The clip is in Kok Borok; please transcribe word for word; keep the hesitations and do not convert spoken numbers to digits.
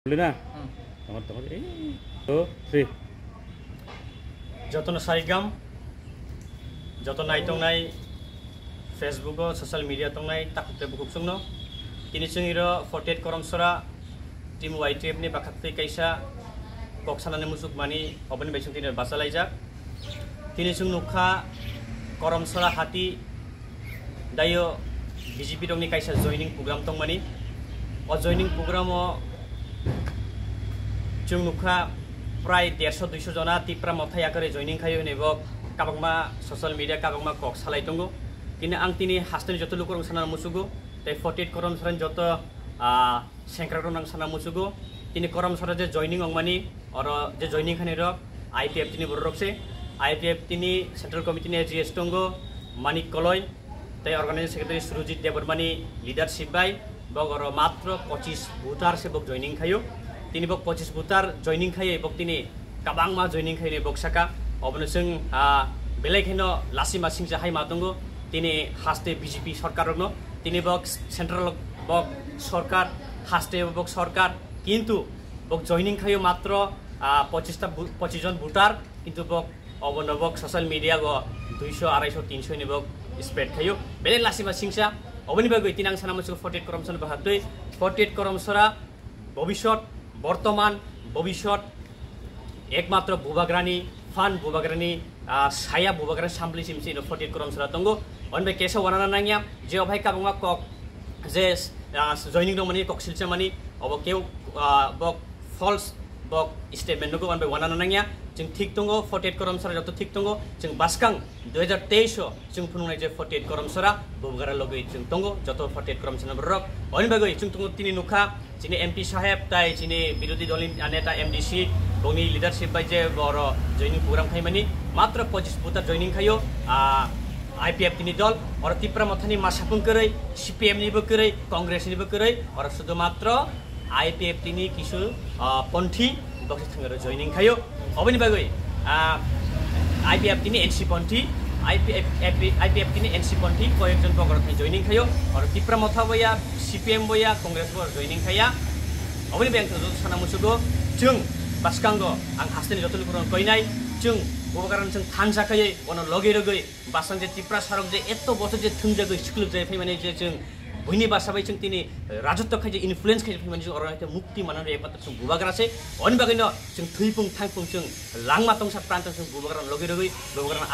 Boleh na? Tongor, tongor. Eh, two, three. Jotono sarigam, joto naitongnai Facebook o, social media tongnai takhuk tei bukhuk chwngno. Tini chwng iro forty eight Koromsora team Y T F ni bakhatwi kaisa kok sanani muchuk mani, oboni bai chwng tini bachalaijak. Tini chwng nukha Koromsora hati daio B J P rokni kaisa joining program tongmani. O joining program o chwng nukha prai derso duiso jona Tipra mothai yakarwi joining khaio hinwi bo kabangma social media kabangma kok salai tongo. Tini ang tini hasteni joto lukurok sana musugo tei forty eight Koromsorani joto, ah, sengkrakrok nang sana musugo. Tini Koromsora je joining ongmani, oro je joining khani rok I P F tini borok se, I P F tini Central Committee ni A G S tongo, Manik Koloi, tei Organizing Secretary Surujit Debbarmani leadership bai, bok oro matro pochis voter se bok joining khayo. Tini bok pochis voter joining khaye bok tini kabangma joining khaini bok saka. Obono chwng, ah, belai kheno lasima singsa hai ma tongo. Tini haste B J P sorkar rokno, tini bok central bok sorkar, haste bok sorkar, kintu bok joining khayo matro, ah, pochis ta bu-, pochis jon voter, kintu bok obono bok social media go duiso, araiso, tinso ni bok spread khayo. Belai lasima singsa, oboni bagwi tini ang sana muchung forty eight Koromsora bahatwi, forty eight Koromsora bobisot, bortoman, bobisot, ekmatro bubagrani, fan bubagrani, ah, saya bubagrani sampli simsi no forty eight Koromsora tongo. Onbe kesa wanana nangya, je obai kabangma kok, je, ah, joining dong mani, kok silcha mani, obo keu, ah, bok false, bok statement nugo, onbe wanana nangya. Chwng thik tongo, forty eight Koromsora joto thik tongo, chwng baskang dui hajar teis o chwng phunuknai je forty eight Koromsora bubagra logwi chwng tongo, joto forty eight Koromsora borok. Oni bagwi chwng tongo tini nukha chini M P saheb tai chini birodhi dolni neta M D C bongni leadership bai je boro joining program khaimani matro pochis voter joining khayo, ah, I P F tini dol, oro Tipra mothani masa pung kwrwi, C P M ni bo kwrwi, Congress ni bo kwrwi, oro sudu matro I P F tini kisu, ah, ponthi boksa thangaro joining khayo. Oboni bagwi, ah, I P F tini N C ponthi, I P F, I P F tini N C ponthi koyekjon bokor thai joining khayo. Oro Tipra motha boya, C P M boya, Congress bo joining khaya. Oboni bagwi ang sana musugo, chwng baskango ang hasteni joto lukurok koinai, chwng bubagrano chwng thansa khayoi, bono logi rogwi, basang je Tipra sarok je eto bochor je thwngjagwi siklwk jai phaimani je chwng buini basa bai chwng tini rajotw khai je influence khai phaimani chwng oro haikhe mukti mananw ekmatro chwng bubagra se. Oni bagwino chwng thwipung thangpung chwng langma tongsa pran tong chwng bubagrano logi rogwi bubagrano